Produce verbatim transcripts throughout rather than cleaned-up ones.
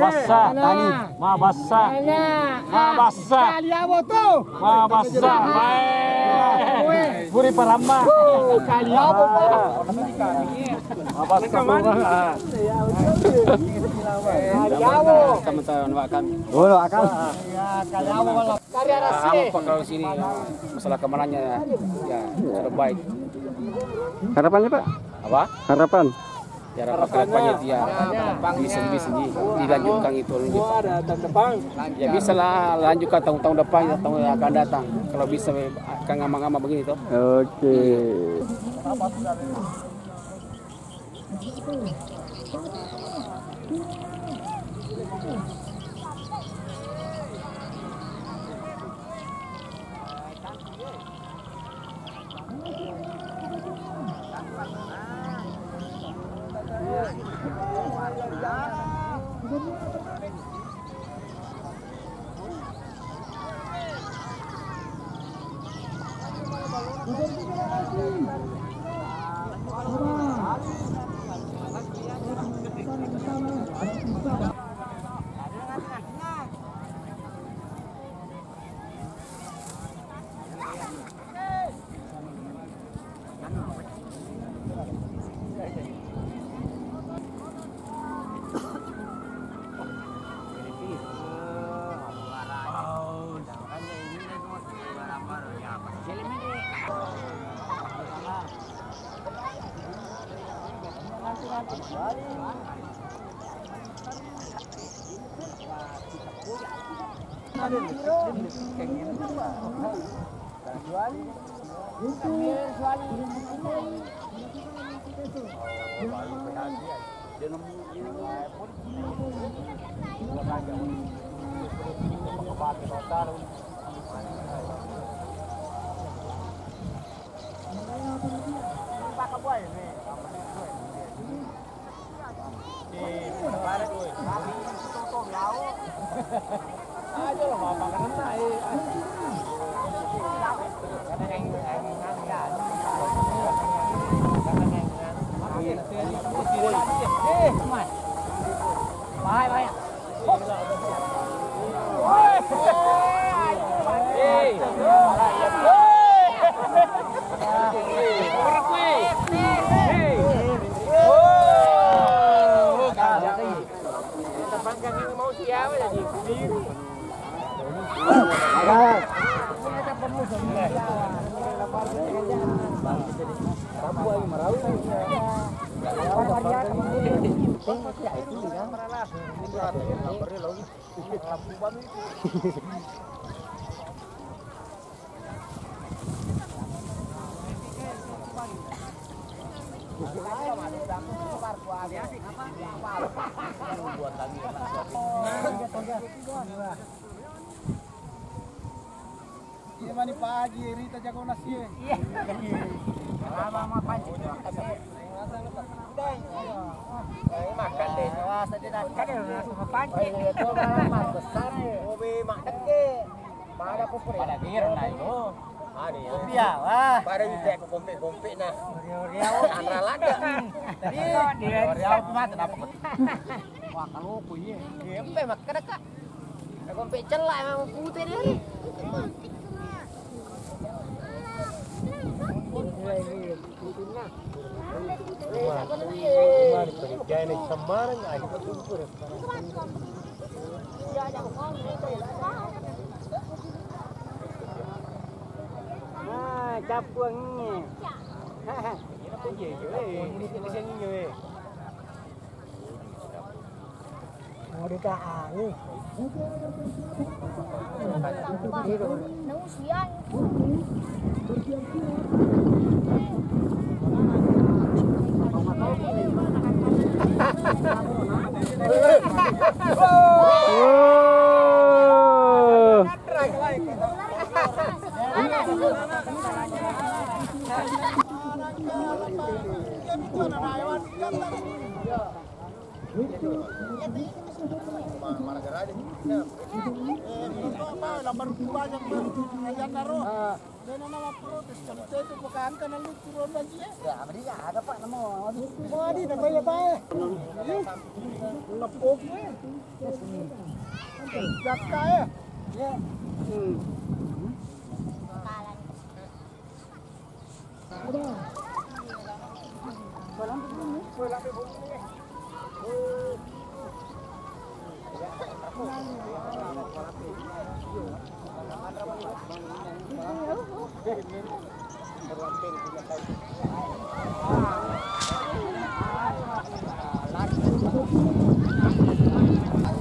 Bassa. Tani. Ma bassa. Anak. Ma bassa. Kaliawo tu. Ma bassa. Bae. Puri paramma. Kaliawo, Pak. Ma bassa. Kaliawo. Teman-teman, Pak, kami. Oh, akal. Ya, kaliawo, Pak. Dari arah sini. Apa kalau sini, masalah keamanannya, ya, sudah baik. Harapannya, Pak? Apa? Harapan? Ya, harapan kedepannya itu ya, bisa, bisa di-, dilanjutkan itu. Ya, bisa lah lanjutkan tahun-tahun depan, tahun yang akan datang. Kalau bisa, kan ngama-ngama begini, toh. Oke. Iya mani pagi, rita jago nasi. Iya. Lama mau pancing. Makan deh. Wah, sedih dah. Kan udah langsung mau pancing. Itu malah besar. Hobi mak deke. Pada kupur. Pada kira nah itu. Ada ya. Iya, wah. Pada bisa kompek-kompek nah. Riau-riau. Anra lada. Tadi riau-riau cuma kenapa? Wah, kalau aku iya. Iya, empe mak kedeka. Kompek celak emang putih dia. Ah, capuangnge. Maraja-raja. Eh, apa, lambar dua yang baru kerajaan Naro. Dena nama protes, cerita itu bukan angka lalu turun lagi ya. Ya, apa dia ada, Pak, nemu. Wah, dia dapat ya, Pak. Ngepok ya. Jakka ya. Ya. Hmm.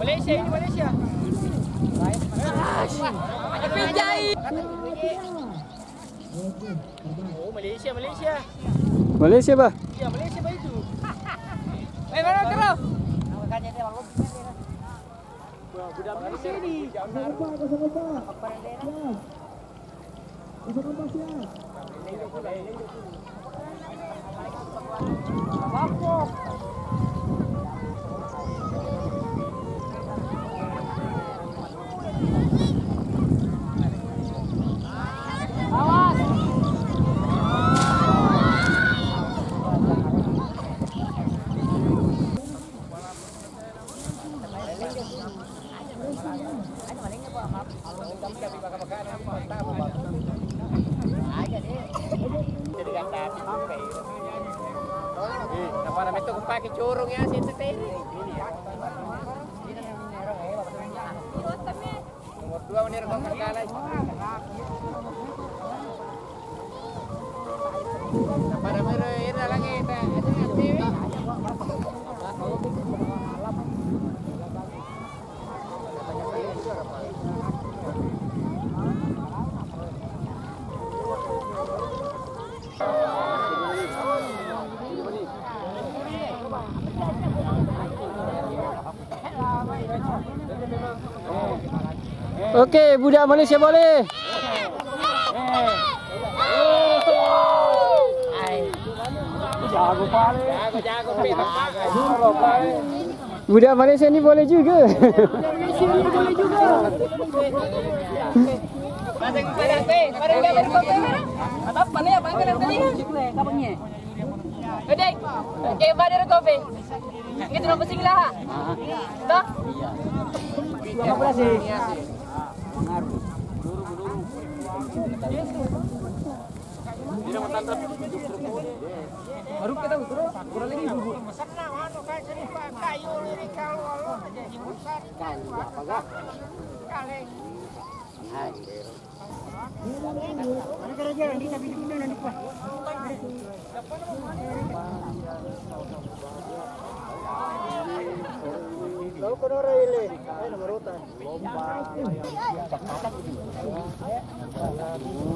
Malaysia ini, Malaysia. Tapi jai. Oh, Malaysia, Malaysia. Malaysia, bah? Iya, Malaysia, bah, itu. Eh, mana terus? Budak Malaysia ni. Napana metto kupake corong ya, situ teh. Nomor dua menir kau kalah. Napana mero ira lagi, tak ada aktif. Oke, budak Malaysia boleh. Jago pale. Jago, jago, pale. Budak Malaysia ni boleh juga. Boleh juga. Apa, apa nih, apa yang kalian tadi? Gede. Oke, pada kopi. Gitu, apa sih lah? Toh? Iya. Apa sih? Baru kita ukur, kurang lagi ibu.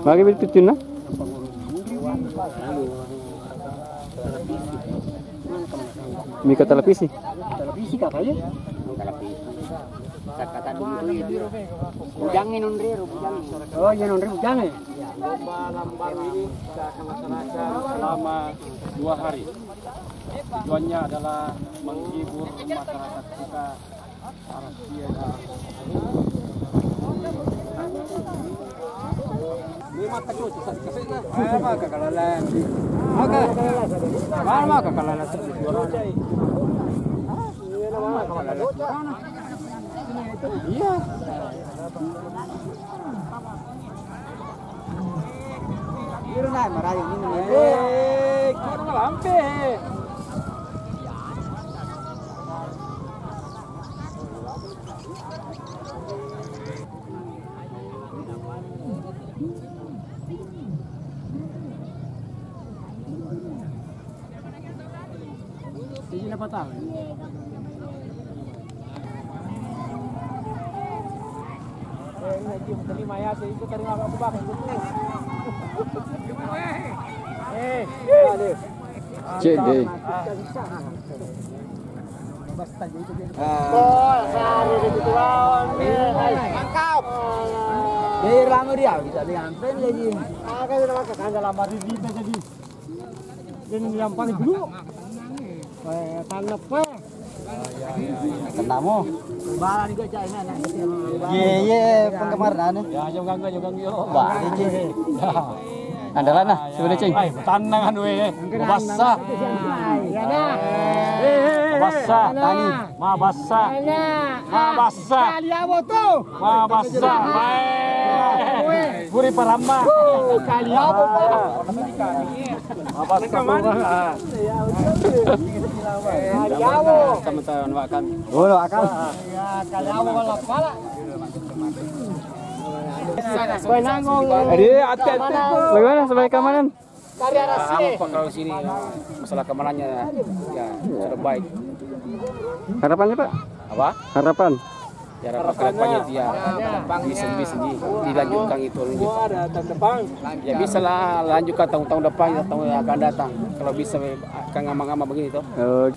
Magi beli tutun, nah? Mika televisi. Televisi kakak ya? Televisi. Saka tadi itu ya. Bujangnge nonrero, bujangnge. Oh iya, nonrero bujangnge. Lomba lambar ini kita akan laksanakan selama dua hari. Tujuannya adalah menghibur masyarakat kita. Iya. Iro nae marayo minum. Eh, kono malampe. Sijinna patang. Eh, ini lagi, terima ya, itu terima aku bakal. Eh, ada. Cek deh. Ah. Mantap. Jadi lama dia bisa diantain jadi. Ah, kan udah makan, kan lama di kita jadi. Jadi yang paling dulu. Eh, tanah apa? Kenamo? Iye, iye, penggemar nane. Ya, jangan ganggu, jangan ganggu, ya. Wah, ini. Andalan nah, sudah, Cing. Hai, tenang anu, eh. Basah. Basah. Tani. Ma basah. Ma basah. Kaliawo tu. Ma basah. Hai. Guri paramma. Kaliawo, Pak. Jadi, hati-hati. Bagaimana sebagai keamanan? Aman, Pak, kalau sini, masalah keamanannya, ya, sudah baik. Harapannya, Pak? Apa? Harapan? Ya, harapan kedepannya dia bisa, bisa di-, dilanjutkan itu. Ya, bisa lah lanjutkan tahun-tahun depan, tahun yang akan datang. Kalau bisa, kan aman-aman begini, toh. Oh.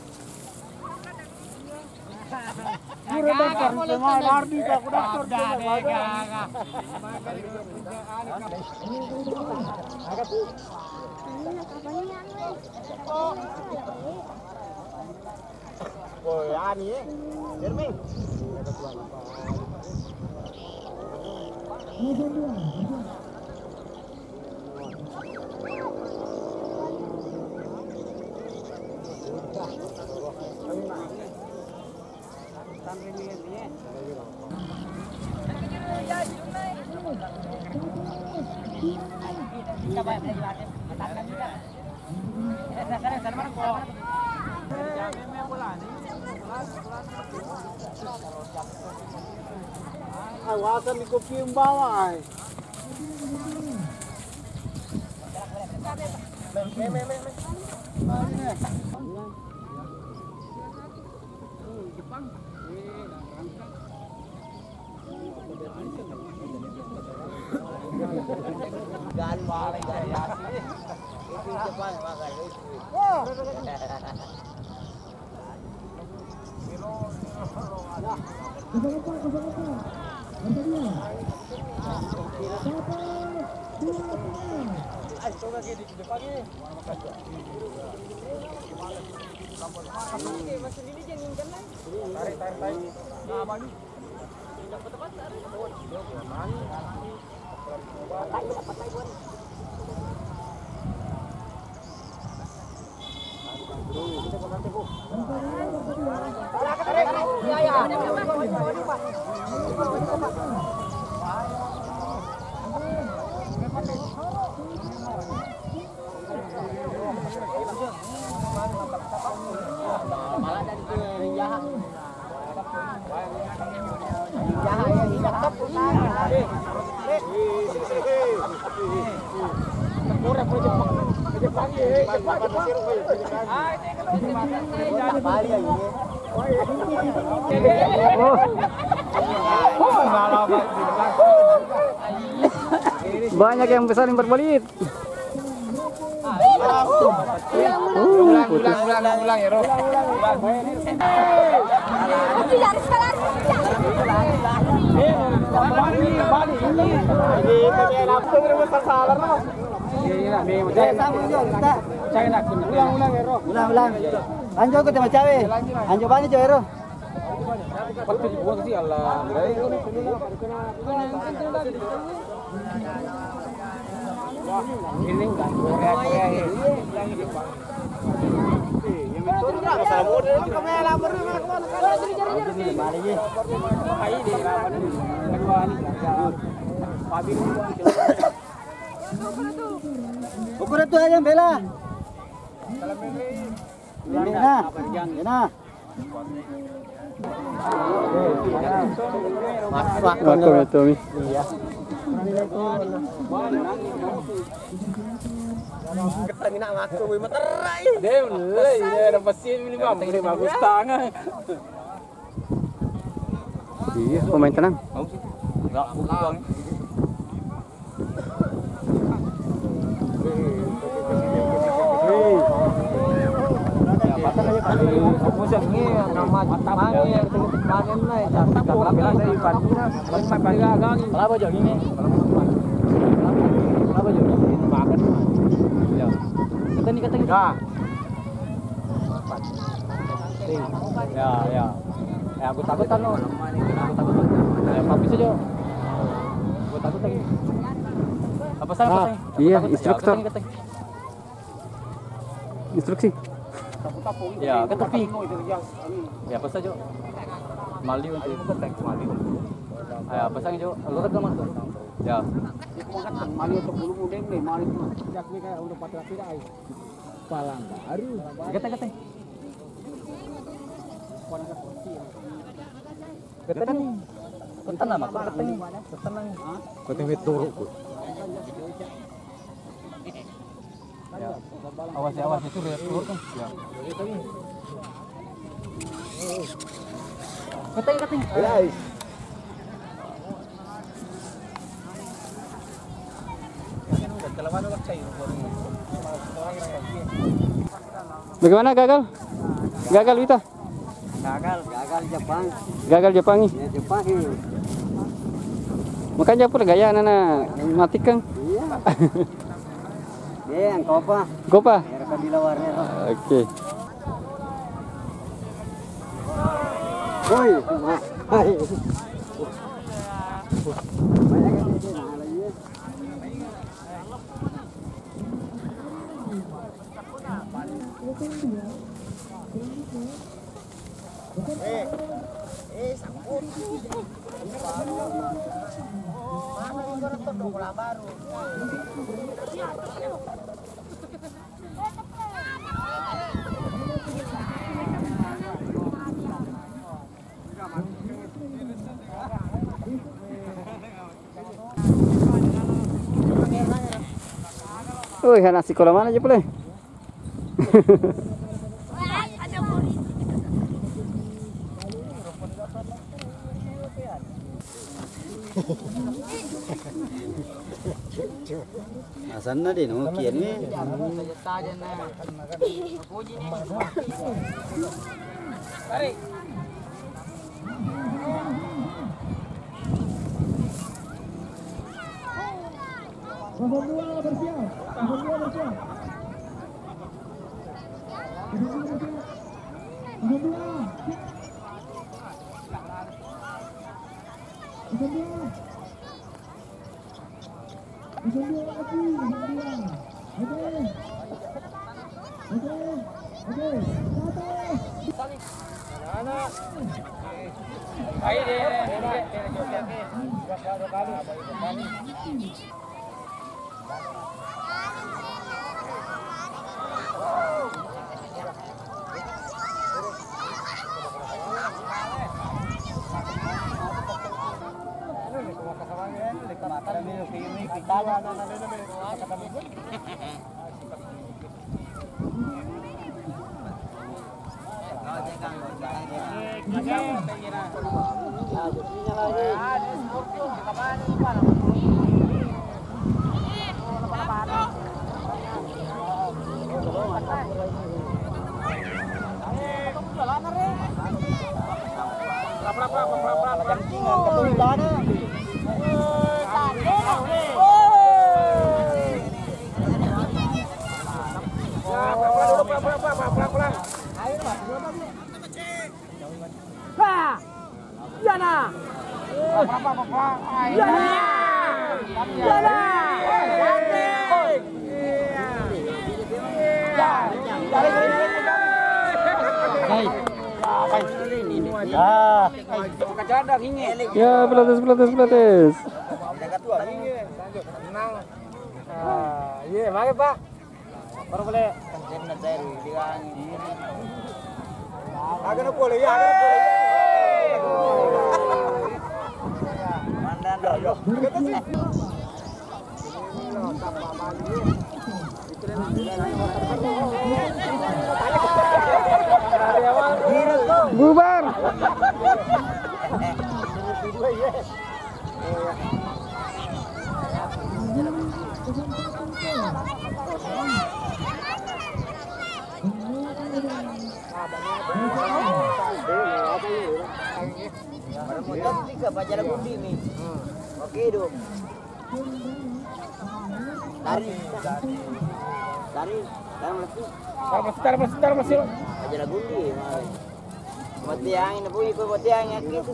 Awasan di kopi bawah. Banyak yang saling berbelit. Ulang, ulang, ulang, ulang, ya, Ro. Ulang, ulang, ya, Ro. Ulang, ulang. Lanjut ke tempat cewek. Lanjut banyak cewek, Ro. Ukur itu aja bela. Ini nah. Ini nah. Masuk itu, Mi. Iya. Kita minta ngaku, wih, meterai. Deh, mulai, ya, ada mesin ini, Bang. Ini bagus tangan. Iya, pemain tenang. Musim ini nama panen, panen naik. Kelapa jauh ini. Kelapa jauh ini. Makan. Ya. Kita nih, kita nih. Nah. Ya, ya. Ya, aku takut kan lo. Aku takut. Ya, tapi saja. Aku takut lagi. Apa saya? Ah, apa saya? Iya, aku takut. Ya, instruktur. Aku takut. Instruksi. Ya, ke tepi. Ya, apa saja? Maliu nanti. Ayo, apa saja? Lu kan masuk. Ya. Maliu atau bulu mudeng deh, maliu. Palang baru. Gete, gete. Gete nih. Tenang, Mak. Tenang. Tenang. Gete metoro ku. Ya. Awas ya, awas itu ya, turun tuh. Ya. Gete, gete. Guys. Bagaimana, gagal? Gagal, Wita? Gagal. Gagal Jepang. Gagal Jepang, ih. Ya, Jepang, ih. Makanya pura gaya nana matikan. Iya. Eh, yang kopa. Kopa? Era kan di luar, era. Oke. Woi, hai. Banyak kan dia, nah, lagi ya. Eh, eh, sangkut. Mana ibarat todong bola baru. Woi, anak sekolah mana je pule? Asanna de' nukian mi. Nomor dua bersiap. Nomor dua bersiap. Nomor dua. Nomor dua. Ha! Iyana! Iyana! Iyana! Ah. Ya, pilates, pilates, pilates. Tenang. Ah, iya, mari, Pak. Baru boleh. Agak pole, ya, agak pole, ya. Mandan, ya. Bubar. Oke dong. Tarik. Tarik. Tarik, masih. Tarik, masih, tarik, masih, tarik, masih. Jala gundi, mati angin, bui, ko mati angin, aku itu.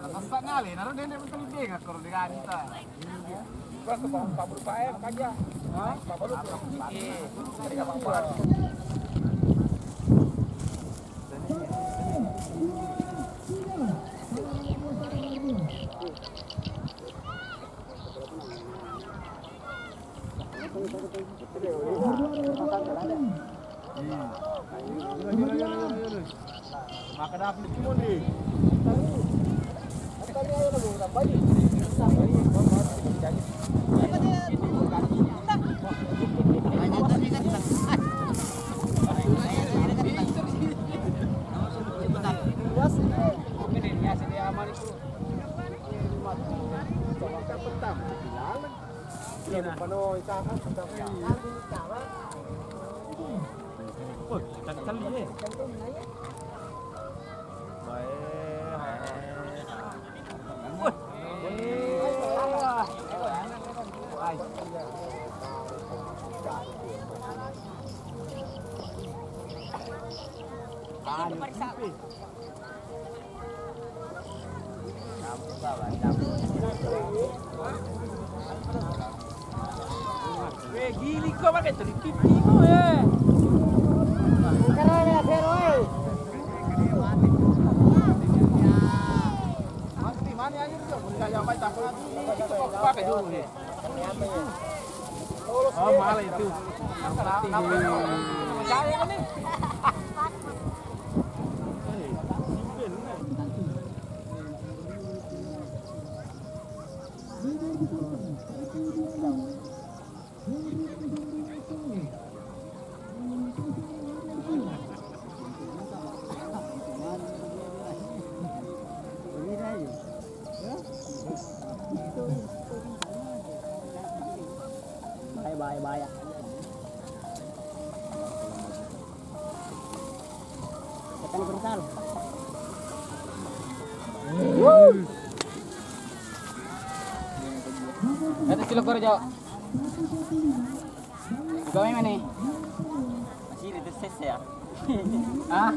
Masa ngale, naro dende mentali dega koro dega nita. Eh, gili ko pakai tuli pipimu, eh. Mati, mani aja tuh, udah nyampe tak lagi. Pakai dulu nih. Oh, malah itu. Yang pelatih. Bahaya, bahaya, bahaya. Tekan futsal. Ada cilok baru, Jo. Buka main mana? Masih ada ses ya? Hah?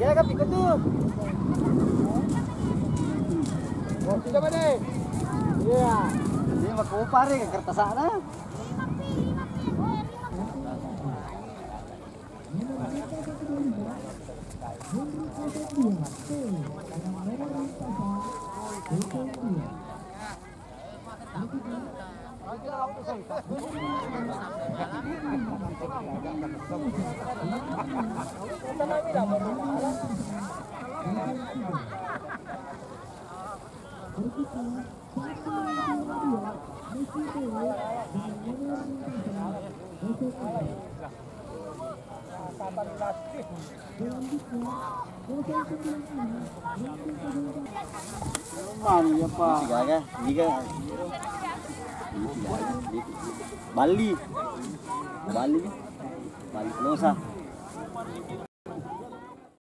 Jaga piko tu. Coba deh. Iya. Ini mah kopar ya, kertas sana. Manu ya, Pak. Sigaga, sigaga. Bali. Bali. Bali Losa.